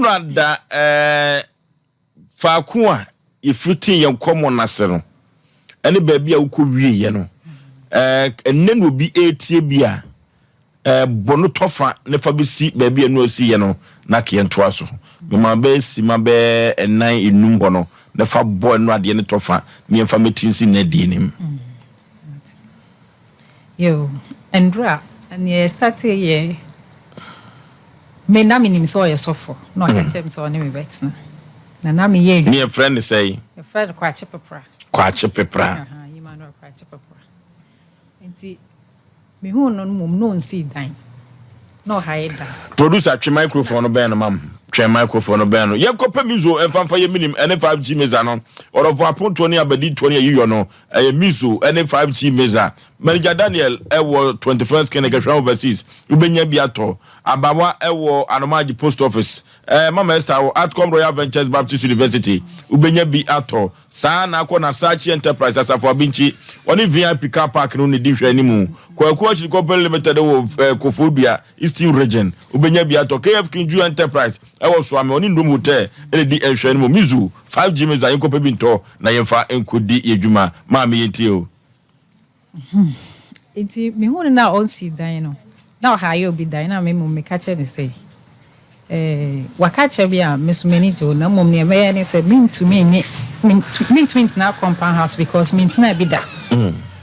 Ɛno ada faako a yɛfiri tee yɛn nkɔmmɔ no ase no, ɛne baabi a wokɔ wieɛ no, ɛnnɛ na obi ɛretie bi a, bɔ no tɔfa ne fa bɛsi baabi a ɛno asiiɛ no na ka yɛntoa so. Mema bɛyɛ sima bɛyɛ ɛnan enum hɔ no na fa bɔ ɛno adeɛ no tɔfa ne yɛmfa mɛti nsi nnɛ die no mu. Yo, ndura neɛ yɛ yɛ me na menim sɛ ɔyɛ sɔfo na ɔka kyerɛ me sɛ ɔne me bɛtena na meyɛ Ne yɛfrɛ ne sɛi? Yɛfrɛ no Kwakye Pepra. Kwakye Pepra. Aha, Emmanuel Kwakye Pepra. Nti mehuu no no mmom na ɔnsii dan na ɔhae dan. Producer, twe microphone no bɛn no mam, twɛn microphone no bɛn no. Yɛnkɔpɛ Mizo ɛmfamfa yɛ minim ɛne 5G meza no. Ɔdɔfo, apontoɔ ne abadintoɔ ne ayiyɔ no, ɛyɛ Mizo ɛne 5G meza. Manager Daniel ɛwɔ 21st Clinic, Ahwɛ Overseas, wobɛnya bi atɔ. Abawa ɛwɔ Anomaagye Post Office, Mama Esther wɔ Atcom Royal Ventures Baptist University, wobɛnya bi atɔ saa. Na akɔ Nasachi Enterprise, Asafo Abinkyi, wɔne VIP car park no ne di hwɛ anim. Kwaku Akyiri Company Limited wɔ Kofodua, Eastern Region, wobɛnya bi atɔ. KF Kinju Enterprise ɛwɔ Soame, ɔne Ndom Hotel ɛna di nhwɛ anim. Mizu 5G meza, yɛnkɔpɛ bi ntɔ na yɛmfa nkɔdi yɛ dwuma. Maame, yɛntie o. Nti mehuu no na ɔnsii dan no na ɔhae obi dan na me mmom meka kyerɛ ne sɛ waka kyerɛ bi a me so m'ani gye wo, na mmom nea ɛbɛyɛ ne sɛ mentumi nye mentumi ntena compound house because mentena bi da.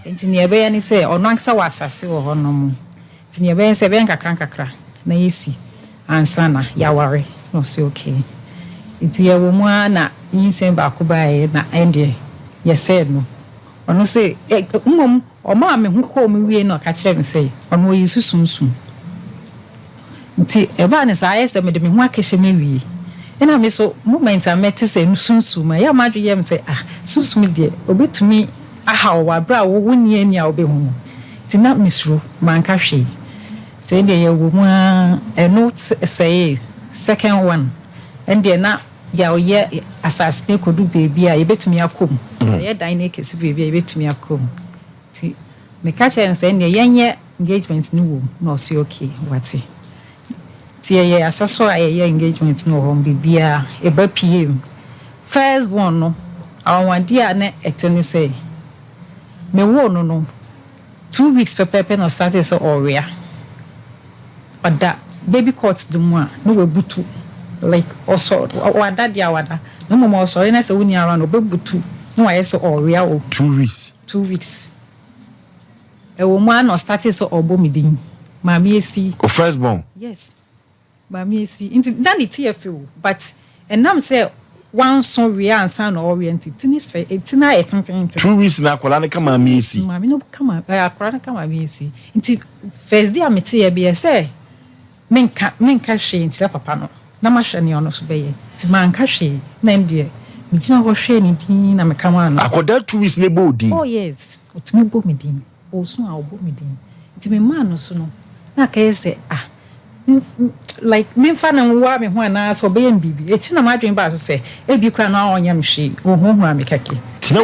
Nti nea ɛbɛyɛ ne sɛ ɔno ankasa wɔ asase wɔ hɔ nom, nti nea ɛbɛyɛ sɛ ɛbɛyɛ nkakra nkakra na yɛsi ansa na yɛaware. Na ɔsɛ okay. Nti yɛwɔ mu ara na nyinsɛn baako baeɛ na ɛndeɛ yɛsɛɛ no. Ɔno sɛ mmom ɔmaa me ho kɔɔ mu wie na ɔka kyerɛ me sɛ ɔno ɔyɛ susunsum. Nti ɛbaa ne saa ayɛ sɛ mede me ho akɛhyɛ me awie, ɛna me so moment a mɛte sɛ sunsum ɛyɛ a madwe yɛ me sɛ, ah, sunsum deɛ obɛtumi ahaw wɔ aberɛ a wo nni ani a wobɛhu no. Nti na mesuro, manka hwee. Nti ɛdeɛ yɛwɔ mu a ɛno sɛe. Second one, ɛndeɛ na yɛayɛ asase no kɔdu baabi a yɛbɛtumi akɔ mu, yɛyɛ dan no kɛsi baabi a yɛbɛtumi akɔ mu. Nti meka kyerɛ no sɛ ɛndeɛ yɛnyɛ engagement no wɔ mu, na ɔse okay, wate. Nti yɛyɛ asa so a yɛyɛ engagement no wɔ hɔ, biribiaa ɛba pie mu. First born no, awanwadeɛ a na ɛte ne sɛ mewoo no 2 weeks pɛpɛɛpɛ na ɔstarte sɛ ɔwea. Ɔda baby cot no mu a na wabutu, like ɔsɔ wada deɛ a wada, na mmom ɔsɔre na sɛ woni ara no ɔbɛbutu na wayɛ sɛ ɔwea o. 2 weeks? 2 weeks. Ɛwɔ mu a na ɔstarte sɛ ɔbɔ me din, Maame Esi. O first born? Yes, Maame Esi. Nti na ne ti yɛ fɛ, but ɛnam sɛ wanso wie ansa na ɔwea nti ti ne sɛ ti na ayɛ tententen. 2 weeks na akwadaa no ka Maame Esi? Maame no kama akwadaa no ka Maame Esi. Nti first day a mete yɛ bi yɛ sɛ menka hwee nkyerɛ papa no na mahwɛ nea ɔno so bɛyɛ. Nti manka hwee na ɛn deɛ megyina hɔ hwɛ ne din na meka maa no. Akwadaa 2 weeks ne bɔ odin? Oh yes, ɔtumi bɔ me din. Ɔsu a ɔbɔ me din. Nti memaa no so no na akɛyɛ sɛ, ah, like memfa no nwoa me ho anaasɛ ɔbɛyɛ me biribi. Akyi na m'adwene baa so sɛ ebi koraa na ɔnyɛ me hwee, ɔhuahua me kɛkɛ. Na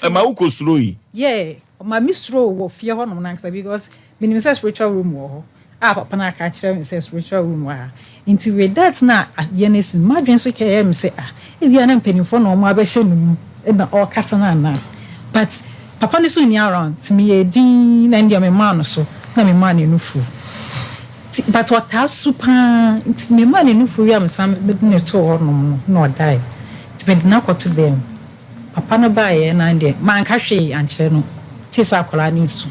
ɛma wo kɔ suro yi? Yeah, ɔma me suro wɔ fie hɔnom nankasa because menim sɛ spiritual room wɔ hɔ a papa no aka kyerɛ me sɛ spiritual room wɔ ha. Nti with that na adeɛ no asi, m'adwene so kɛyɛ me sɛ, ah, ebia na mpanimfoɔ na ɔmo abɛhyɛ no mu na ɔrekasa no anaa, but papa no so nni around. Nti meyɛ din na ɛndeɛ memaa no so na memaa no nufu, but ɔtaa su paa. Nti memaa no nufu wie a, mesan mede ne too hɔnom no na ɔdae. Nti mede no akɔto dɛm. Papa no baeɛ na deɛ manka hwee ankyerɛ no, te sɛ akwaraa no nsu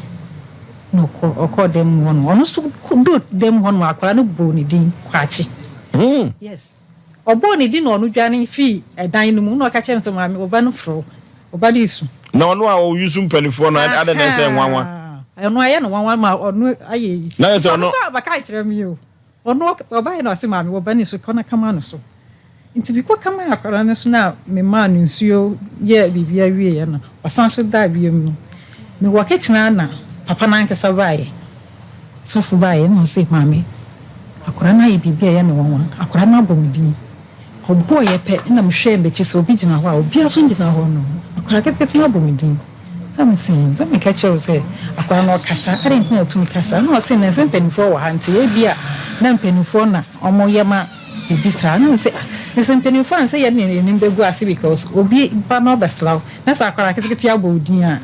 na ɔkɔ ɔkɔɔ dɛm mu hɔ no, ɔno nso do dɛm hɔ no, akwaraa no bɔɔ ne din Kwakye. Yes, ɔbɔɔ ne din na ɔno dwane fii ɛdan no mu na ɔka kyerɛ me sɛ, "Maame, ɔba no foro, ɔba no esu." Na ɔno a ɔyusu mpanimfoɔ no adɛ na ɛsɛ nwanwa? Ɛno ayɛ no nwanwa ma ɔno ayɛ yi. Na yɛ sɛ ɔno nso abaka kyerɛ mi o. Ɔno ɔbaeɛ na ɔse, "Maame, wɔba ne so, kɔ na kama no so." Nti bi kɔ kama akwaraa no so na memaa no nsuo yɛ biribi awieɛ no, ɔsan so daa wiem no. Mewɔ kitchen na papa no ankasa baeɛ, sɔfo baeɛ na ɔse, "Maame, akwaraa no ayɛ biribi a ɛyɛ me nwanwa. Akwaraa no abɔ me din." Ɔbɔɔyɛ pɛ na mehwɛɛ m'akyi sɛ obi gyina hɔ a, obiara so gyina hɔ no, akwaraa ketekete no abɔ me din. Na mese, sɛ meka kyerɛ wo sɛ akwaraa no ɔkasa ade nti na ɔtumi kasa. Na ɔse na sɛ mpanimfoɔ wɔ ha nti ebia na mpanimfoɔ na ɔmoyɛ ma. Biribi saa. Na mese ah, na sɛ mpanimfoɔ a, sɛ yɛn na yɛn anim bɛgu ase because obi ba na ɔbɛsra wo na sɛ akwadaa ketekete abɔ wo din a,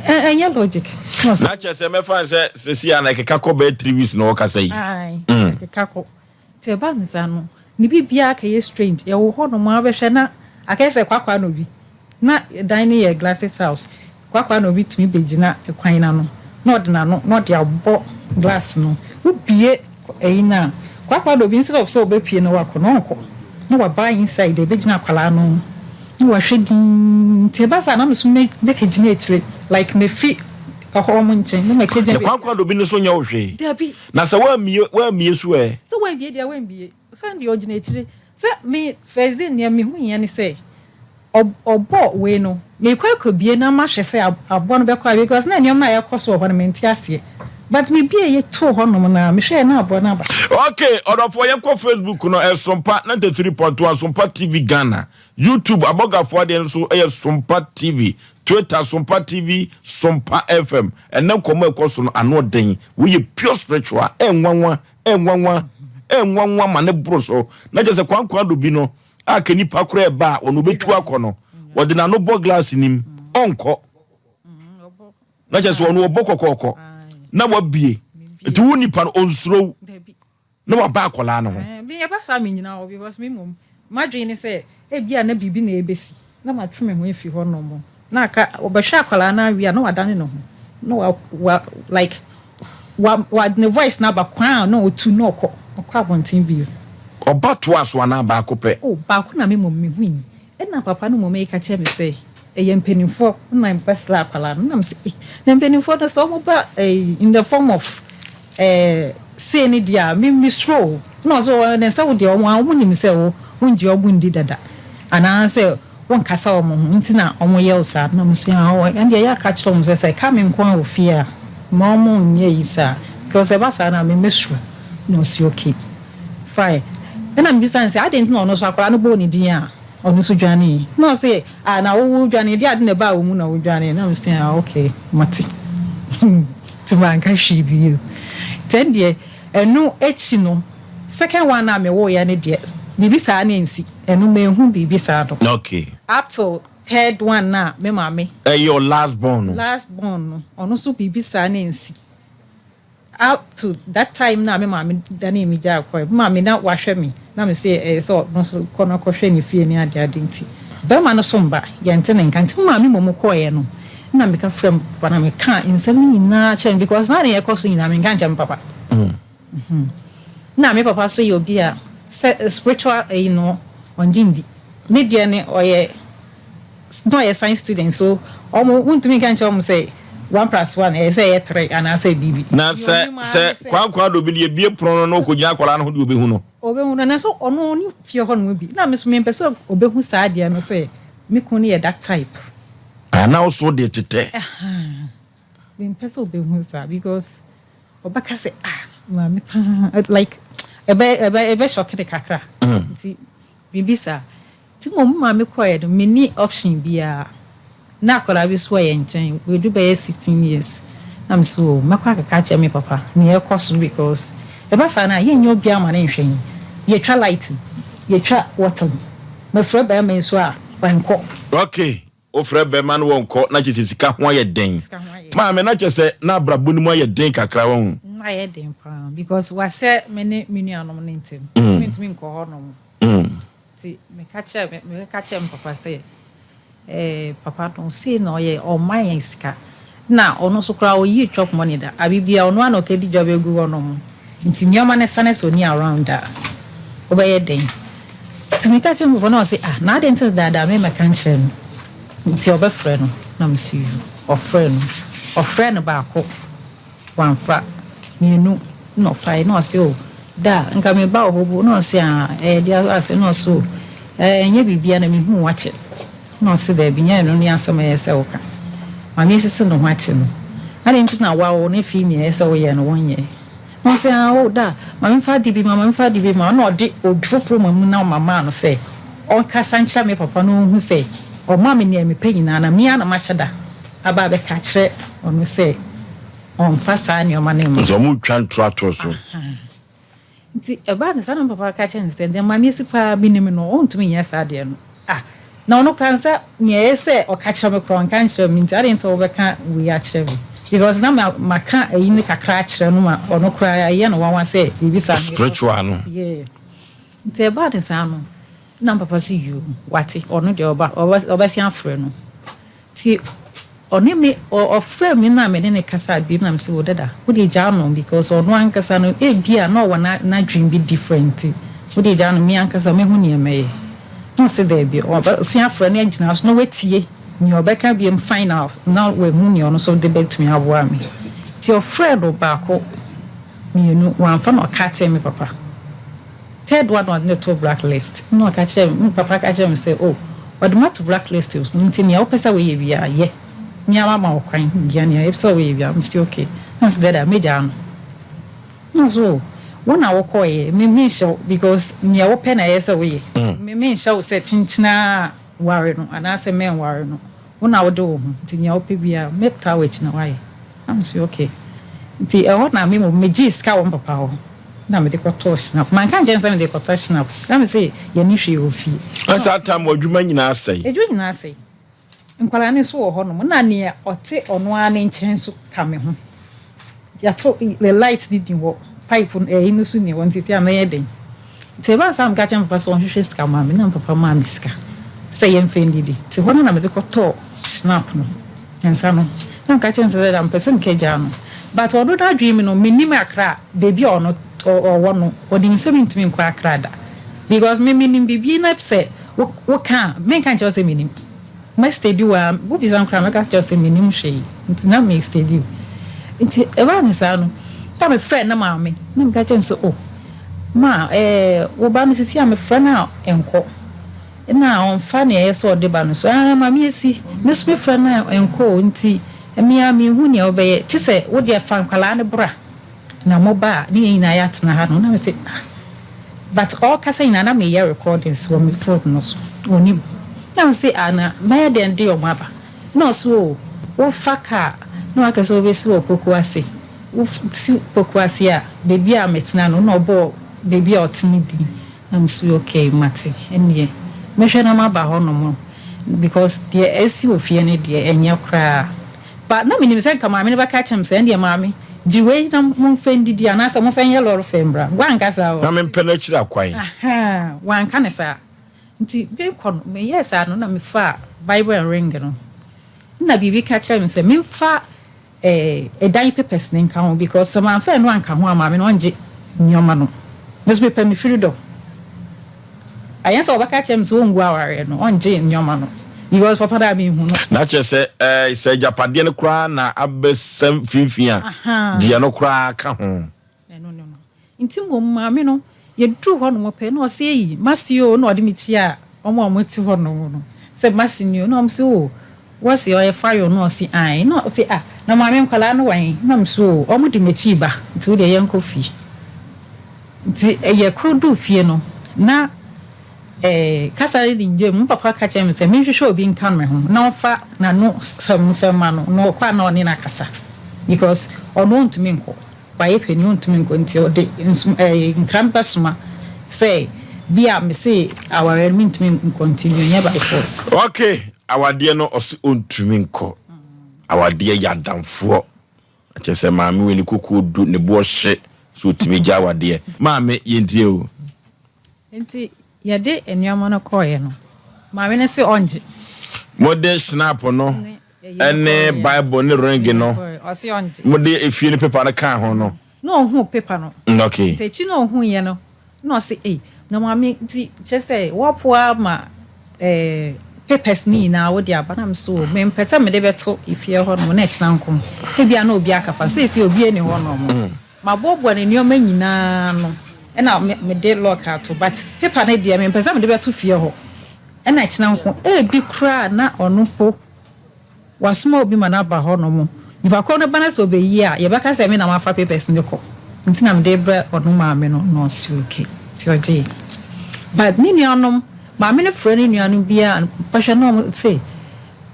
ɛnyɛ logic. Na kyerɛ sɛ mɛfa no sɛ sɛsi a na ɛkeka kɔ bɛyɛ 3 weeks na ɔkasa yi. Ae, ɛkeka kɔ. Nti ɛba no saa no, ne biribiara kɛyɛ strange. Yɛwɔ hɔnom a, wobɛhwɛ na akɛyɛ sɛ kwakwa na obi. Na dan no yɛ glasses house. Kwakwa na obi tumi bɛgyina kwan no ano na ɔde n'ano na ɔde abɔ glass no. Wobie ɛyi no a, kwakwa na obi, instead of sɛ ɔbɛpie na wakɔ no, ɔnkɔ. Na waba inside ɛbɛgyina akwadaa no na wahwɛ dinn. Nti ɛba saa na me so mɛkɛgyina akyire like mefi ɛhɔ ɔmo nkyɛn na mɛkɛgyina. Ne kwankwan do bi no so nyɛ wo hwee? Dabi. Na sɛ woammie so ɛ? Sɛ woambie deɛ, woambie. Sɛ deɛ ɔgyina akyire sɛ me first day, nea mehu yɛ ne sɛ ɔbɔ wei no, mekɔ akɔbie na mahwɛ sɛ aboa no bɛkɔ a, because na nneɛma a ɛkɔ so wɔ hɔ no, mente aseɛ, but mebie yɛ too hɔ nom na mehwɛ na aboa no aba. Ok, ɔdɔfoɔ, yɛnkɔ Facebook no, ɛsompa 93.1, Sompa TV Ghana. YouTube, abɔgafoɔ adeɛ nso ɛyɛ Sompa TV. Twitter, Sompa TV, Sompa FM. Ɛnɛ nkɔmmɔ ɛkɔ so no ano den. Woyɛ pure spiritual. Ɛnwanwa, ɛnwanwa, ɛnwanwa ma ne boro so. Na kyerɛ sɛ kwankwan do bi no a ka nipa koraa ɛba a, ɔno obɛtu akɔ no, wɔde n'ano bɔ glass nim, ɔnkɔ. Na kyerɛ sɛ ɔno ɔbɔ kɔkɔɔkɔ na wabie, nti wo nipa no ɔnsuro na waba akɔlaa no ho. Me ɛba saa, me nyina hɔ because me mmom madwene ne sɛ ebia na biribi na ɛbɛsi na matwe me ho afi hɔ nom, na aka ɔbɛhwɛ akwadaa no awie a, na wadane ne ho na wa like wa ne voice na aba kwan a na ɔtu na ɔkɔ abɔnten bio. Ɔba toa so anaa baako pɛ? Oh, baako na me mmom mehu yi. Ɛna papa no mmom ɛka kyerɛ me sɛ ɛyɛ mpanimfoɔ na bɛsra akwadaa no, na me sɛ eh, na mpanimfoɔ no sɛ wɔn ba in the form of sei ne deɛ a, me mesuro o. Na ɔsɛ wɔn ne sɛ wo deɛ, wɔn a wɔn nim sɛ wo wongye wɔn ndi dada anaasɛ wɔnkasa wɔn ho nti na wɔn yɛ wo saa. Na mo sɛ ah, ɛn deɛ yɛ aka kyerɛ wɔn sɛ ka me nko a wɔ fie a, ma wɔn nyɛ yi saa, because ɛba saa na me mesuro. Na ɔsi okay, fine. Ɛna mbisa no sɛ adi nti na ɔno nso akwadaa no bɔɔ ne din a, ɔno nso dwane. Na ɔsɛ ah, na wowo dwane deɛ, ade na ɛbaa wɔ mu na wodwane. Na mo sɛ ah, okay, mate. Nti manka hwee bio. Nti ɛn deɛ, ɛno akyi no, second one a mewooyɛ no deɛ, biribi saa ne nsi. Ɛno mehu biribi saa no up till third one na me maame Ɛyɛ your last born no? Last born no, ɔno nso biribi saa ne nsi up to that time na me maame dane mi gya akɔ. Me maame na wahwɛ me na me sɛ ɛyɛ sɛ ɔno nso kɔ na kɔhwɛ ne fie ne ade ade, nti bɛrima no so mba, yɛnte ne nka. Nti me maame mmom kɔɔeɛ no, na meka frɛ me papa na meka nsɛm no nyinaa kyerɛ no, because na ne yɛkɔ so nyinaa, menka nkyerɛ me papa. Na me papa so yɛ obi a sɛ spiritual ɛyi no, ɔngye ndi. Ne deɛ ne ɔyɛ na ɔyɛ science student, so ɔmo wontumi nka nkyerɛ ɔmo sɛ 1 plus 1 ɛyɛ sɛ ɛyɛ 3 anaasɛ biribi. Na sɛ kwankwan do bi no, yɛbie pono no na ɔkɔgyina akwadaa no ho deɛ, ɔbɛhu no? Ɔbɛhu no, nanso ɔno ne fie hɔ nom bi na me so mempɛ sɛ ɔbɛhu saa adeɛ no sɛ me kunu no yɛ that type. Ana wo so deɛ tetɛ? Mempɛ sɛ ɔbɛhu saa because ɔbɛka sɛ ah, maame paa, like ɛbɛ shock ne kakra. Nti biribi saa nti mo maame kɔɛ no, menni option biara. Na akwadaa bi so wɔ yɛn nkyɛn, wɔdu bɛyɛ 16 years, na me so o, mɛkɔ akeka akyerɛ me papa nea ɛkɔ so no, because ɛba saa na yɛnyɛ obiara ma ne nhwɛ yɛn. Yɛtwa light mu, yɛtwa water mu, mɛfrɛ bɛrima yi so a, ɔnkɔ. Ok, wofrɛ bɛrima no, wɔnkɔ, na kyerɛ sɛ sika ho ayɛ den. Sika ho ayɛ. Maame, na kyerɛ sɛ na abrabɔ no mu ayɛ den kakra wɔ ho. Ayɛ den paa because wasɛ me ne me nuanom ne ntɛm mentumi nkɔ hɔ nom. Nti meka kyerɛ me papa sɛ papa no sei na ɔyɛ, ɔma yɛn sika na ɔno nso koraa ɔyi chop money da abibia, ɔno ana ɔkɛdi dwa bɛgu hɔ nom, nti nneɛma no sane sɛ ɔni around a, wobɛyɛ den. Nti meka kyerɛ me papa na ɔse ah, na ade nti daadaa me mɛka nkyerɛ no, nti ɔbɛfrɛ no. Na mesi yu ɔfrɛ no, ɔfrɛ no baako, wamfa, mmienu na ɔfae, na ɔse o, da nka meba wɔ hɔ bo, na ɔse ah, ɛyɛ deɛ ase, na ɔse o, ɛnyɛ biribia na mehu wakyɛ. Na ɔse daabi, nyɛ ɛno ne asɛm a ɛyɛ sɛ woka. Maame esisi ne ho akyi no, ade nti na wawo ne fi nea ɛyɛ sɛ woyɛ no wonyɛ? Na ɔse ah, o da, maame fa ade bi ma, maame fa ade bi ma. Na ɔde obi foforɔ ma mu na ɔma maa no sɛ ɔnkasa nkyerɛ me papa na ɔnhu sɛ ɔma me nea mepɛ nyinaa, na mea na mahyɛ da aba abɛka kyerɛ ɔno sɛ ɔmfa saa nneɛma no mma. Nti ɔmo twa ntoatoɔ so. Nti ɛbaa no saa na me papa ka kyerɛɛ no sɛ, Deɛ Maame asi paa menim no, ɔntumi nyɛ saa adeɛ no. Ah, na ɔno koraa no sɛ nea ɛyɛ sɛ ɔka kyerɛ me koraa ɔnka nkyerɛ me nti adɛn nti na wobɛka wei akyerɛ me? Because na ma maka ayi no kakra akyerɛ no ma ɔno koraa ɛyɛ no nwanwa sɛ biribi saa no ɛkɔ so. Spiritual no. Yeah. Nti ɛbaa no saa no, na me papa se yoo, wate, ɔno deɛ ɔba, ɔbɛ, ɔbɛsan afrɛ no. Nti ɔne me ɔfrɛɛ me na me ne no kasaa bio na me se oh dada wo deɛ gyaa no because ɔno ankasa no ebia na ɔwɔ n'adwene bi different nti wo deɛ gyaa no me ankasa mɛhu nea mɛyɛ na ɔse daabi ɔbɛsan afrɛ no agyina so na watie nea ɔbɛka biom final na wahu nea ɔno nso de bɛtumi aboa me nti ɔfrɛɛ no baako mmienu wamfa na ɔkatee me papa. Third one na ɔde no too black list na ɔka kyerɛɛ me, me papa ka kyerɛɛ me sɛ oh ɔde me ato black list so nti nea wopɛ sɛ woyɛ biara yɛ, me ara mama wo kwan yɛ nea wopɛ sɛ woyɛ biara. Mese okay, na mese dada mɛgyaa no. Na ɔse oh wo na wokɔeɛ, me menhyɛ wo because nea wopɛ na ɛyɛ sɛ woyɛ, me menhyɛ wo sɛ kyenkyene ara ware no anaasɛ mɛnware no. Wo na wode wo ho nti nea wopɛ biara mɛtaa w'akyi na woayɛ. Na mese okay. Nti ɛhɔ na me mmom megyee sika wɔ me papa hɔ na mede kɔtɔɔ Schnapp. Manka ankyerɛ no sɛ mede rekɔtɔ Schnapp. Na mese yɛnni hwee wɔ fie. Na saa time w'adwuma nyinaa asɛe. Adwuma nyinaa asɛe. Nkwadaa no nso wɔ hɔnom na nea ɔte ɔno ara ne nkyɛn nso ka me ho. Yɛato the light no ni hɔ, pipe no ɛyi no nso ni hɔ nti sɛ mɛyɛ dɛn? Nti ɛbaa saa a meka kyerɛɛ me papa sɛ ɔnhwehwɛ sika mma me na me papa maa me sika sɛ yɛmfa nnidi. Nti hɔ no na mede kɔtɔɔ schnapp no, nsa no. Na meka kyerɛɛ no sɛ dada mepɛ sɛ mekɛgyaa no but ɔno n'adwene mu no mennim Accra baabi a ɔno ɔwɔ no ɔnim sɛ mentumi nkɔ Accra da because me menim biribi na sɛ woka a menka nkyerɛ wo sɛ mennim. Mɛ steady wo aa, wo bisa me koraa mɛka akyerɛ wo sɛ mennim hwee nti na me steady wo. Nti ɛbaa no saa no na me frɛɛ ne maame na meka kyerɛ no sɛ oh ma eh wo ba no sisi a me frɛ no a ɛnkɔ na ɔnfa nea ɛyɛ sɛ ɔde ba no so ah maame esi me nso me frɛ no a ɛnkɔ o nti me ara menhu nea wobɛyɛ kyesɛ wo deɛ fa nkwadaa no bra. Na mo ba a ne yɛn nyinaa yɛatena ha no na me se ah but ɔɔkasa nyinaa na meyɛ recordings wɔ me phone no so onim na me se ah na mɛyɛ dɛn de ɔmo aba na ɔse oh wo fa car na waka sɛ wobɛsi wɔ Pokuase wo si Pokuase a baabi a metena no na ɔbɔɔ baabi a ɔte no din na me se okay mate ɛneɛ mɛhwɛ na maba hɔ nom because deɛ asi wɔ fie no deɛ ɛnyɛ koraa. But na menim sɛ nka maame no bɛka akyerɛ me sɛ, ɛndeɛ maame, gye wei na momfa ndidi anaasɛ momfa nyɛ lɔre fare mmra. Wanka saa o. Na mempɛ no akyiri akwan. Ahaa, wanka no saa. Nti mekɔ no, meyɛɛ saa no na mefaa Bible and ring no. Nna biribi ka kyerɛ me sɛ memfa eh, ɛdan papers no nka ho because sɛ mamfa ɛno anka ho a maame no ɔngye nneɛma no. Me nso mepɛ me freedom. Anyɛ sɛ ɔbɛka akyerɛ me sɛ ɔngu awareɛ no, ɔngye nneɛma no because papa no a menhu no. Na kyerɛ sɛ ɛɛ sɛ agyapadeɛ no koraa na abɛsa mfimfini a, deɛ no koraa ka ho. Ɛno ne no. Nti mmom maame no, yɛduruu hɔnom pɛ na ɔse ei, mase oo, na ɔde me kyiaa wɔn a wɔte hɔnom no sɛ mase ni o, na wɔn se oo, wɔse ɔyɛ fayo na ɔse ae, na ɔse ah, na maame nkwadaa no wɔ he? Na mese oo, wɔn de m'akyi reba, nti wo deɛ yɛnkɔ fie. Ntsi yɛkɔduu fie no, na kasa no nngyaa mu. Me papa ka kyerɛɛ me sɛ menhwehwɛ obi nka me ho na ɔmfa n'ano sɛm no mfa mma no, na ɔkɔ a na ɔne no akasa because ɔno ɔnntumi nnkɔ, ɔayɛ panyin ɔnntumi nnkɔ ntsi ɔde nsom ɛɛ nkra no bɛsoma sɛ bi a mese awareɛ no menntumi nnkɔntinue, ɔnnyɛ by force. Ok, awadeɛ no ɔse ɔntumi nkɔ, awadeɛ yɛ adamfoɔ. Na kyerɛ sɛ maame wei ne kokuo du ne boɔ hye sɛ ɔtumi gya awadeɛ. Maame yɛntie o. Nti yɛde nnoɔma no kɔeɛ no, maame no se ɔngye. Mode snap no ne bible ne ring no, mode efie no paper no kaa ho no. Na ɔhuu paper no. Okay. Nti akyi na ɔhuiɛ no, na ɔse ei, na maame nti kyerɛ sɛ woapo ara ma eh, papers no nyinaa wode aba. Na me so o, mempɛ sɛ mede bɛto efie hɔ nom na ɛkyena nko. Ebia na obi akafa, seesei obi nni hɔ nom. Maboaboa ne nneɛma nyinaa ano, ɛna mede lock ato, but paper no deɛ mempɛ sɛ mede bɛto fie hɔ ɛna ɛkyena nko. Ebi koraa na ɔno mpo Wasoma obi ma no aba hɔ nom. Nipa korɔ no ba na sɛ ɔbɛyi a, yɛbɛka sɛ me na mafa papers no kɔ. Nti na mede rebrɛ ɔno maame no na ɔse okay. Nti ɔgyee. But ne nuanom, maame no frɛ ne nuanom biara bɛhwɛ na wɔn se,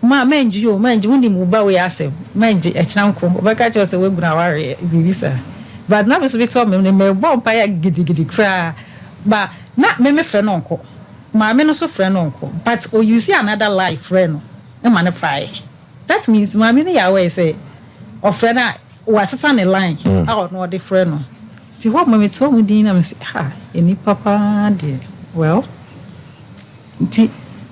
ma mɛngye o, mɛngye, wonim wo ba wei asɛm, mɛngye, ɛkyena nko, ɔbɛka akyerɛ wo sɛ woagu no awareɛ, biribi saa. But na me nso mete hɔ me mebɔ mpaeɛ gidigidi koraa but na me me frɛ no ɔnkɔ. Maame no nso frɛ no ɔnkɔ but o use another line frɛ no ma no faeɛ. That means maame no yɛ aware sɛ ɔfrɛ no a wasesa ne line a ɔno ɔde frɛ no. Nti hɔ ma mete hɔ dinn na mese ah nnipa paa deɛ well. Nti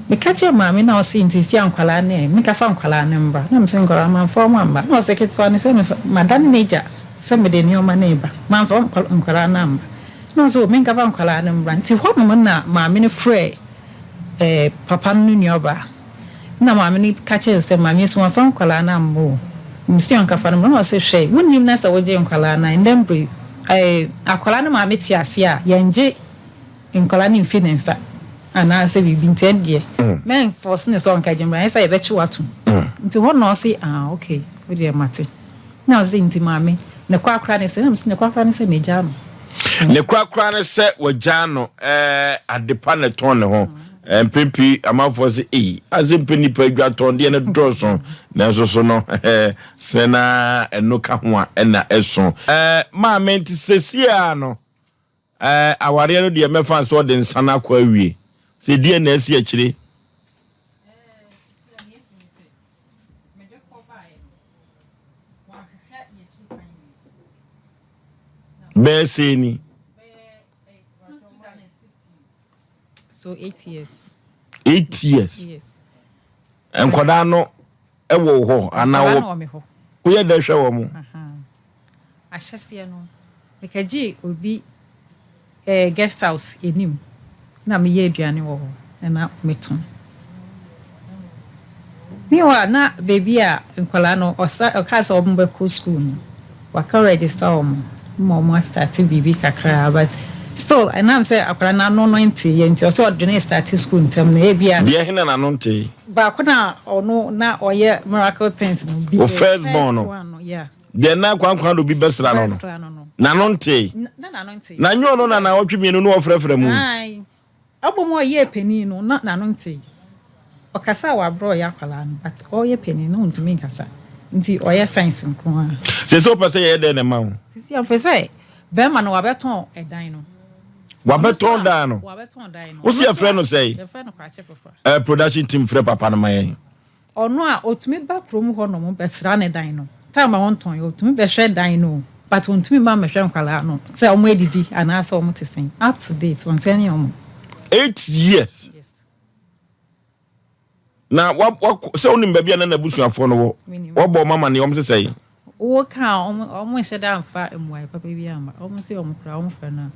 meka kyerɛɛ maame na ɔse nti sesia nkwadaa no ɛ menka fa nkwadaa no mbra na mese nkwadaa no mamfa wɔn amma na ɔse ketewa no sɛ mese madane n'agya sɛ mede nneɛma no reba mamfa nkwadaa no amma na ɔse o menka fa nkwadaa no mbra nti hɔ nom na maame no frɛɛ eh, papa no ne nuabaa na maame no ka kyerɛɛ no sɛ maame esi wamfa nkwadaa no amma o mese ɔnka fa no mbra na ɔse hwɛ wonim na sɛ wogye nkwadaa no a ndɛ mbre eh, akwadaa no maame te ase a yɛngye nkwadaa no mfi ne nsa anaasɛ biribi nti ɛndeɛ mɛnfɔse no sɛ ɔnkɛgye mmra anyɛ saa yɛbɛkye wo atom nti hɔ na ɔse ah ok wodeɛ mate na ɔse nti maame ne korakora ne sɛ na mese ne korakora ne sɛ megyaa no. Ne korakora ne sɛ wagyaa no ɛɛ adepa na ɛtɔn ne ho mpɛn pii amanfoɔ se ei ase mpɛ nipa adwa tɔn deɛ no dɔɔso nanso so no ɛɛ sɛ na ɛno ka ho a ɛna ɛso ɛɛ maame nti sɛsiaa no Ɛɛ awareɛ no deɛ mɛfa sɛ ɔde nsa no akɔ awie. Sɛ deɛ na asi akyire. Bɛyɛ sɛ ni. So 8 years. 8 years. Yes. Nkwadaa no ɛwɔ hɔ anaa Nkwadaa wɔ no wɔ me hɔ. Woyɛ dɛ hwɛ wɔn mo. Ahyɛseɛ no, mekɛgyee obi guest house anim na meyɛ aduane wɔ hɔ na na metɔn. Meanwhile, na baabi a nkwadaa no ɔsa ɔkaa sɛ wɔn bɛkɔ school no, waka register wɔn ma wɔn astart biribi kakra, but still ɛnam sɛ akwadaa no ano no nteeɛ nti ɔsɛ ɔde ne start school ntɛm no ebia. Deɛ hena n'ano ntee? Baako na ɔno na ɔyɛ miracle things no bi. O first born no. One no, yeah. Deɛ na kwankwan do bi bɛsra no no. Bɛsra no no. N'ano ntee. Na n'ano ntee. Na nyɛ ɔno na naawɔtwe mmienu no ɔfrɛfrɛ mu yi. Ae. Ɔbɔ mu a ɔyɛɛ panin no na n'ano ntee. Ɔkasa wɔ aberɛ a ɔyɛ akwadaa no, but ɔyɛ panin no ɔntumi nkasa. Nti ɔyɛ science nko ara. Sɛ sɛ wopɛ sɛ yɛyɛ dɛn na ɛma wo? Sisi a mpɛ sɛ bɛrima no wabɛtɔn ɛdan no. Wabɛtɔn dan no. Wabɛtɔn dan no. Wo si yɛfrɛ no sɛn? Yɛfrɛ no Kwakye Foforɔ. Production team frɛ papa no ma yɛn. Ɔno a ɔtumi ba kurom hɔ nom bɛsra ne dan no. Time a ɔntɔn yi ɔtumi bɛhwɛ dan no o, but ɔntumi mma mmɛhwɛ nkwadaa no sɛ wɔn adidi anaasɛ wɔn te sɛn. Up to date ɔnsɛne wɔn. 8 years. Yes. Na wa wa sɛ wonim baabi a na n'abusuafoɔ no wɔ. Menim. Wɔbɔ ɔmo amaneɛ ɔmo sesɛ yi. Wo ka a ɔmo ɔmo nhyɛ da mfa mmuaeɛ papa bi amma. Ɔmo se ɔmo koraa ɔmo frɛ no a.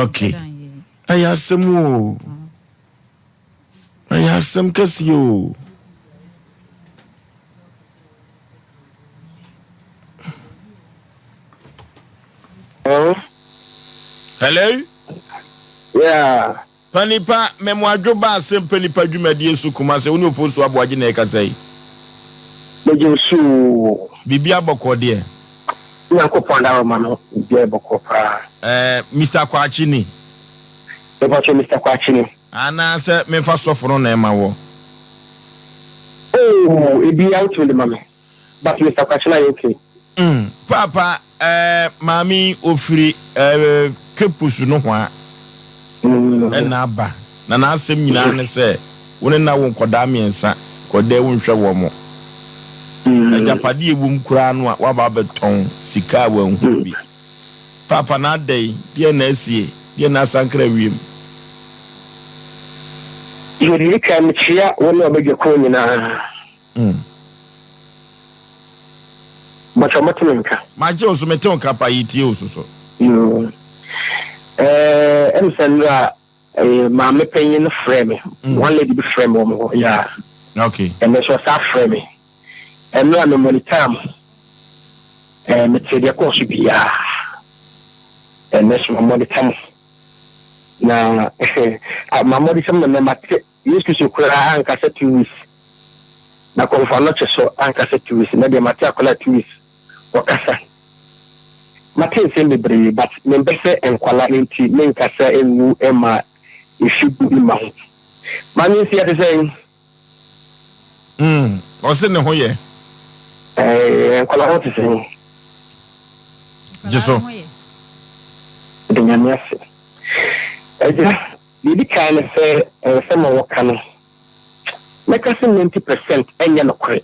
Okay. Ɔnhyɛ da nyɛ yi. Ɛyɛ asɛm o. Ɛyɛ asɛm kɛseɛ o. Hello? Hello? Yeah. Panipa, mɛmoadwo ba asɛm panipa dwumadie so Kumase, wo ne Ofosu Aboagye na ɛkasa yi. Megye so. Biribi abɔkɔ deɛ. Nyankopɔn daroma no, biribiara bɔkɔ paa. Mr. Kwakye ni. Mepatwa Mr. Kwakye ni. Anaasɛ memfa sɔfo no na ɛma wɔ. Oh, ebi a wotumi de ma me. But Mr. Kwakye na yɛ okay. Paapa, maame yi ofiri Cape nohoa ɛna aba. Na n'asɛm nyinaa ne sɛ wo ne na wo nkɔdaa mmiɛnsa kɔdaa wo nhwɛ wɔ mo. Agyapadeɛ ɛwom koraa no a woaba abɛtɔn sika a wanhu bi. Paapa na ada yi, deɛ na asie, deɛ na asankra wiem. Yɛdi kan mekyia wo ne ɔbɛdwa kuo nyinaa. Bàtà ɔmo te me nka. Magye wo so, mete wo nka pa, yɛtie wo so so. Yoo. Ɛm sɛ nnura maame panyin no frɛ me. One lady bi frɛ me wɔ mo hɔ. Yeah. Ɛnɛ so ɔsa frɛ me. Ɛnura me monitor mo. Mete deɛ kɔɔ so biara. Ɛnɛ so ma monitor mo. Na ma monitor mo na mate Yesu Kristo koraa ankasa 2 weeks. Na kɔmfo anɔkye so ankasa 2 weeks. Na deɛ mate akwadaa 2 weeks wɔkasa. Mate nsɛm bebree, but mempɛ sɛ nkwala no nti menkasa ngu ma efi bi ma ho. Maame nsi ɛte sɛn? Ɔse ne ho yɛ. Nkwala ho te sɛn? Gye so. Nkwadaa no ho yɛ. Nyame ase. Agya, deɛ ɛdi kan ne sɛ nsɛm a wɔka no, mɛka sɛ 90% ɛnyɛ nokorɛ.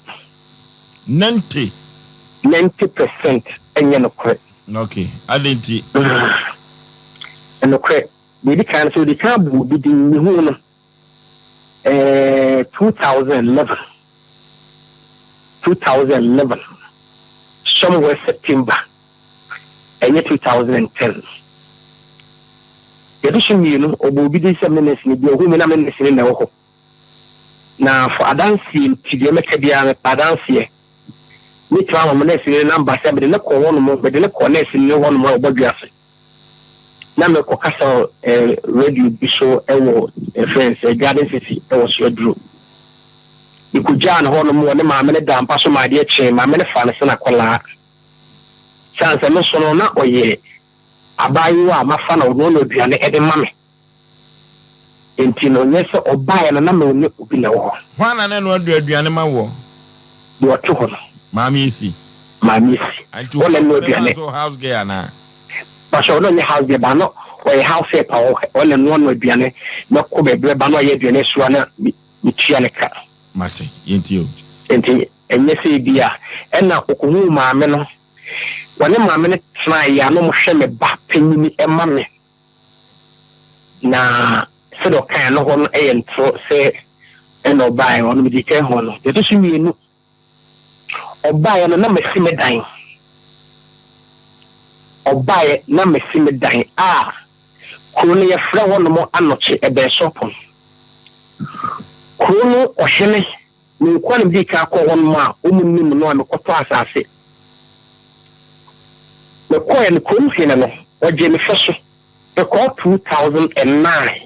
90? 90% ɛnyɛ nokorɛ. Ok, adɛn nti? Nokorɛ, deɛ ɛdi kan no sɛ ɔdi kan abɔ obi din, mehuu no eh, 2011, 2011, somewhere September, ɛnyɛ 2010. Deɛ ɛto so mmienu, ɔbɔ obi din sɛ me nɛsini bi, ɔhu me na me nɛsini na ɛwɔ hɔ. Na for adanseɛ nti, deɛ mɛka biara mepɛ adanseɛ. Mɛtumi ama mo nɛsini no namba sɛ mede no kɔɔ hɔnom, mede no kɔɔ nɛsini no hɔnom a ɔbɔ dua ase. Na mekɔ kasa eh, radio bi so wɔ ɛfrɛ no sɛ Garden City wɔ Suaduro. Mekɔgyaa no hɔnom, ɔne maame no daa mpa so ma adeɛ kyee, maame no faa no sɛ n'akwadaa. Sane sɛ me nso no, na ɔyɛ abaayewa a mafa no ɔnoa no aduane de ma me. Enti no, nyɛ sɛ ɔbaeɛ no na me ne obi na ɛwɔ hɔ. Hwan na na ɛnoa aduane ma woɔ? Deɛ ɔte hɔ no. Maame Esi. Maame Esi. Nti Ɔna wo ɛnoa maame aduane. nso house girl anaa? Pastor, ɔno nyɛ house girl ba no ɔyɛ house help a ɔna ɛnoa no aduane. Mɛkɔ baabi bɛba na ɔyɛ aduane asua na metua ne ka. Mate, yɛntie o. Enti ɛnyɛ sɛ ebia ɛna ɔkɔhuu maame no, wɔne maame no tenaeɛ a na wɔhwɛ me ba panyini ma me. Na sɛdeɛ ɔkaeɛ no hɔ no yɛ ntorɔ sɛ ɛna ɔbaeɛ, ɔno medii kan huu no. Deɛ ɛtɔ so mmienu, ɔbaeɛ no na masi me dan. Ɔbaeɛ na masi me dan a kuro no yɛfrɛ hɔnom Anɔkye, ɛbɛn Sɔpon. Kuro no ɔhene, me nkoa na medii kan kɔɔ hɔnom a wɔnnim no a mekɔtɔɔ asase. Mekɔeɛ no, kurom hene no, ɔgyee me fɛ so. Mekɔɔ 2009.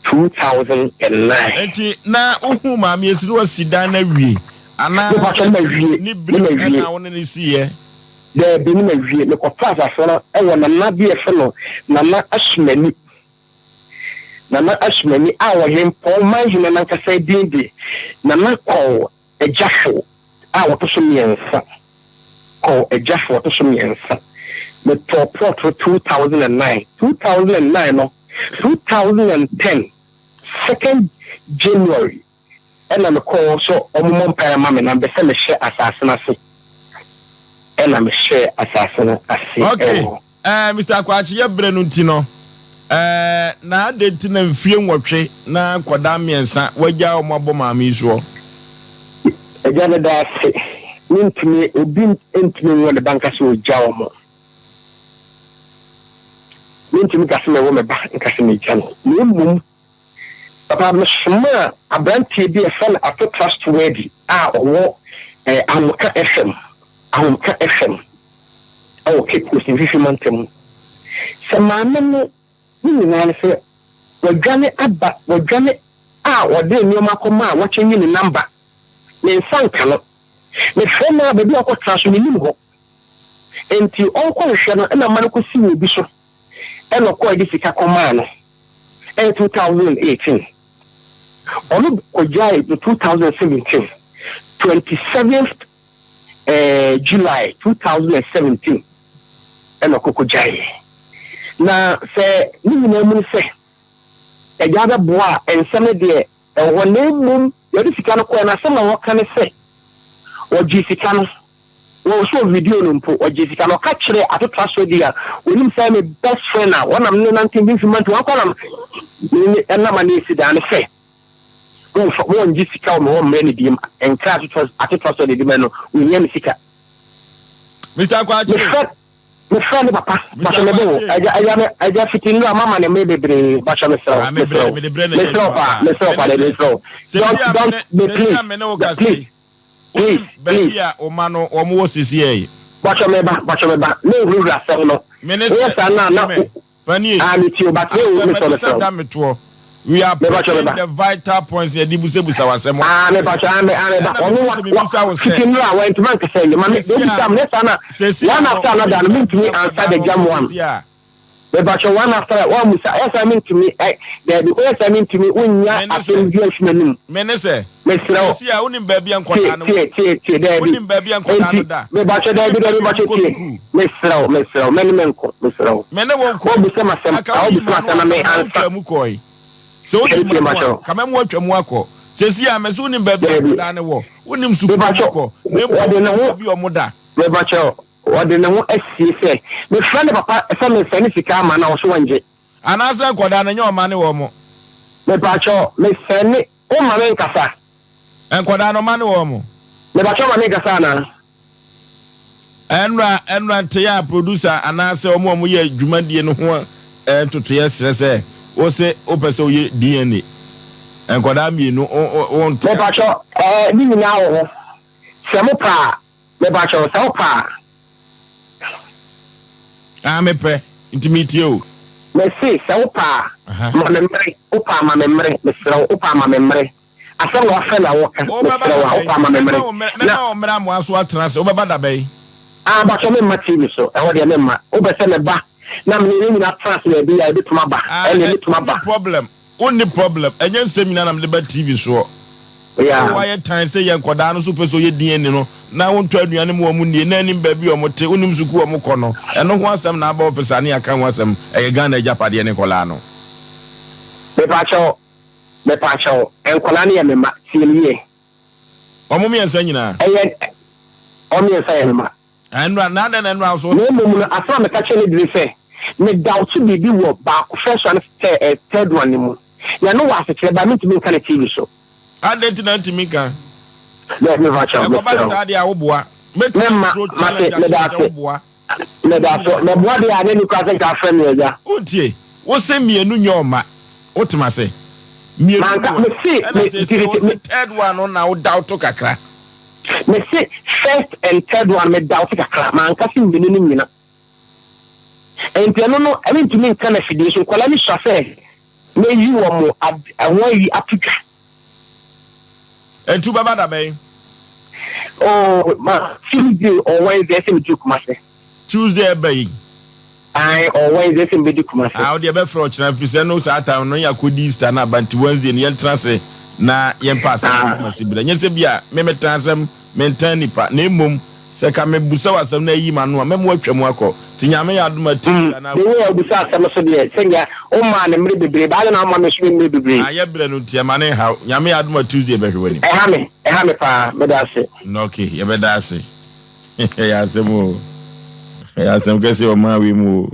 2009. Enti na wohuu Maame Esi na wasi dan no awie anaa Mepakyɛ, sɛ ne mawie, ne ne berem mawie. na wo ne no siiɛ? Daabi, ne mawie. Mekɔtɔɔ asase no wɔ Nana bi a yɛfrɛ no Nana Asumani. Nana Asumani a Ɔhempɔn Manhene no ankasa din de Nana Kɔw Agyafo a ɔto so mmiɛnsa. Kɔw Agyafo a ɔto so mmiɛnsa. Metɔɔ plot no 2009. 2009 no, 2010, second January ɛna mekɔɔ sɛ wɔmmɔ mpaeɛ ma me na mepɛ sɛ mehyɛ asase no ase. Ɛna mehyɛɛ asase no ase Okay, wɔ hɔ. eh, Mister Kwakye, yɛ berɛ no nti no, eh, na adɛn nti na mfie nwɔtwe na nkwadaa mmiɛnsa woagyaa wɔn abɔ maame yi soɔ? Agya meda ase. Mentumi, obi ntumi nwo ne ba nka sɛ ɔgya wɔn. Mentumi nka sɛ mɛwo me ba nka sɛ megya no. Na mmom, papa mesomaa aberanteɛ bi a yɛfrɛ no Ato Trustworthy a ɔwɔ eh, Ahomka FM, Ahomka FM ɛwɔ Cape Coast Mfimfini Mantam mu. Sɛ maame no ne nyinaa ne sɛ wadwane aba, wadwane a ɔde nneɛma akɔma a wakyɛngye ne namba, ne nsa nka no. Mefrɛ no a baabi a ɔkɔtra so mennim hɔ. Enti ɔnkɔhwehwɛ no ɛna ma no kɔsi wɔ obi so ɛna ɔkɔɔ de sika kɔmaa no. Ɛyɛ 2018. Ɔno kɔgyae no 2017, 27th eh, July 2017 ɛna ɔkɔ kɔgyaeɛ. Na sɛ ne nyinaa mu no sɛ agya bɛboa a, nsɛm no deɛ ɛwɔ hɔ, na mmom deɛ ɔde sika no kɔɛ no asɛm a wɔka ne sɛ ɔgyee sika no, wɔsɔɔ video no mpo, ɔgyee sika no, ɔka kyerɛɛ Atotra Sodi a onim sɛ me best friend a wɔnam ne nante mfimfini mantam, wɔn akɔ nam ne ɛnam a ne esi dan no sɛ wɔmfa wɔngye sika wɔ me hɔ mmerɛ ne biem, nkra Atotra Atotra Sodi de ma no, wɔhia me sika. Mister Kwakye. Mefrɛ mefrɛ ne papa, Mr. bahyɛ me bo, Kwakye. agya agya me agya fiti nnura mama ne mmere bebree, bahyɛ mesrɛ wo, Ah, me mesrɛ brɛ wo, mede brɛ na ɛyɛ mesrɛ wo adwuma paa, paa. mesrɛ wo paa, Mene daabi sɛ mesrɛ wo. sɛsi Don't a don't mene me sɛsi please a mene wo kasa please yi, please wonim baabi please. a wo ma no wɔn wɔ sɛsi yi. Bahyɛ me ba, bahyɛ me ba, ne nhurahura asɛm no. Mene Woyɛ sɛ saa na tie na me Fanie, ah me tie o, but ne asɛm mesrɛ ɛte mesrɛ sɛ wo. da metoɔ. We are Me bahyɛ me picking ba. the vital points na yɛde busabusa w'asɛm. Ah me bahyɛ ah me ah me ba. Ɛna Ɔno mepɛ wa sɛ wa mebisa wo sɛ fiti nnura a wɔntumi ankasa yie. Ma me sɛsi obisa a me ne saa na sɛsi one a no after another no wonim mentumi baabi a answer nkwadaa the no jam wɔwɔ one. sɛsi a. Mepakyɛw one after woammisa ɛyɛ saa mentumi ɛ daabi woyɛ saa mentumi wonnya Me ne asɛm sɛ. bi amfi m'anum Me ne sɛ. mesrɛ wo Seesei a wonim baabi a tie nkwadaa no tie wɔ. tie tie daabi Wonim baabi a nkwadaa no enti da. mepakyɛw daabi Wonim daabi baabi a mepakyɛw wɔkɔ tie sukuu. mesrɛ wo mesrɛ wo mɛne menko mesrɛ wo Me ne wo nko. woabisa m'asɛm Anka na woyi wobisa m'ano m'asɛm na a, me ka mema ansa wotwaa mu kɔe. Sɛ woyi daabi tie m'ano a, mepakyɛw ka mɛma woatwa mu akɔ. Seesei a mese wonim baabi a daabi nkwadaa no wɔ. Wonim sukuu a mepakyɛw wɔkɔ. Na mmom wɔde ne wonim ho baabi a wɔda. mepakyɛw wɔde ne ho asie sɛ mefrɛ ne papa sɛ mesɛne sika ama no a ɔso wɔngye. Anaasɛ nkwadaa no, ɛnyɛ ɔma ne wɔn. Mepakyɛw, mesɛne, womma me nkasa. Nkwadaa no, ɔma ne wɔn. Mepakyɛw ma me nkasa anaa? Ɛnora, ɛnora nteyɛ a producer anaasɛ wɔn a wɔyɛ dwumadie no ho ntotoeɛ srɛ sɛ wose wopɛ sɛ woyɛ DNA. Nkwadaa mmienu, wo, wo, wonte aseɛ. Mepakyɛw, ɛɛ, ne nyinaa wɔ hɔ. Sɛ mopɛ a, mepakyɛw, sɛ wopɛ a. Ah, mepɛ, nti metie o. Mese, sɛ wopɛ a, ma me mmere, wopɛ a ma me mmere, mesrɛ wo, wopɛ a ma me mmere. Asɛm na wafrɛ me a woka, Wobɛba mesrɛ wo da a, bɛn? wopɛ a ma me mmere. Mɛma wo mmerɛ, Na. mɛma wo mmerɛ amoa so atena ase, wobɛba da bɛn? Ah, mpakyɛw memma TV so, ɛhɔ deɛ memma. Wopɛ sɛ meba na me ne yɛn nyinaa tena ase baabi a, yɛbɛtumi aba, Ah, ɛnneɛ ɛ, mɛtumi wonni aba. problem, wonni problem, ɛnyɛ nsɛm nyinaa na mede ba TV soɔ. Yeah. Wo wayɛ tan sɛ yɛ nkɔdaa no so pɛ sɛ ɔyɛ DNA no na wontɔ aduane ma wɔn nnie na anim baabi a wɔn te wonim sukuu a wɔn kɔ no ɛno ho asɛm na aba office a ne yɛaka ho asɛm ɛyɛ Ghana agyapadeɛ ne nkɔlaa no. Mepakyɛw mepakyɛw nkɔlaa no yɛ me mma tie me yie. Wɔn mmiɛnsa nyinaa. Ɛyɛ wɔn mmiɛnsa yɛ me mma. Ɛnora, na adɛn na ɛnora wo so? Na mmom no, asɛm a meka kyerɛɛ no de ne sɛ, me doubt biribi wɔ baako, first one ne eh, third one no mu. Na ɛno wɔ asekyerɛ, but mentumi nka no TV so. Adɛn nti na ntumi nka? Daabi, mepa kyɛw, Ɛkɔba mesrɛ no wo. saa deɛ a woboa. Mɛtumi Mɛma, aturo mate, challenge meda akyerɛ sɛ ase. woboa. Meda ase. Mɛboa deɛ a, na ɛnni koraa sɛ nka afrɛ me agya. Wontie? Wose mmienu nyɛ ɔma. Wotem ase? Mmienu Manka, mmoa. mese, Ɛna me, seesei nti, wose me, third one no na wo doubt kakra. Mese first and third one me doubt kakra, manka se mmienu no nyina. Enti ɛno no mentumi nka no afidie so, nkwadaa no sua sɛ mɛyi wɔn ad ɛho ayi ato dwa. Enti wobɛba da bɛn? Oh, ma Tuesday or Wednesday ɛsɛ meduru Kumase. Tuesday ɛba yi. Ae, or Wednesday ɛsɛ mebɛdi Kumase. Ah, wodeɛ bɛfrɛ ɔkyena firi sɛ no saa time no yɛakɔdi Easter no aba nti Wednesday no yɛntena ase na yɛmpa asɛm no Kumasi berɛ. Nyɛ sɛ bi a me metan asɛm, mentan nipa, na mmom sɛ ka mebusa wo asɛm na ayi m'ano a, mɛma woatwa mu akɔ. Nti Nyame yɛ adom a Tuesday anaa The way a wobusa asɛm no so deɛ, sɛnea womaa no mmere bebree, baa adɛn na womma me nso me mmere bebree? Ah, yɛbrɛ no nti ɛma no nhaw. Nyame yɛ adom a Tuesday bɛhwɛ w'anim. Ɛha me, ɛha me paa. Meda ase. Ok, yɛbɛda ase. Ɛyɛ asɛm o. Ɛyɛ asɛm kɛseɛ wɔ ɔman wei mu o.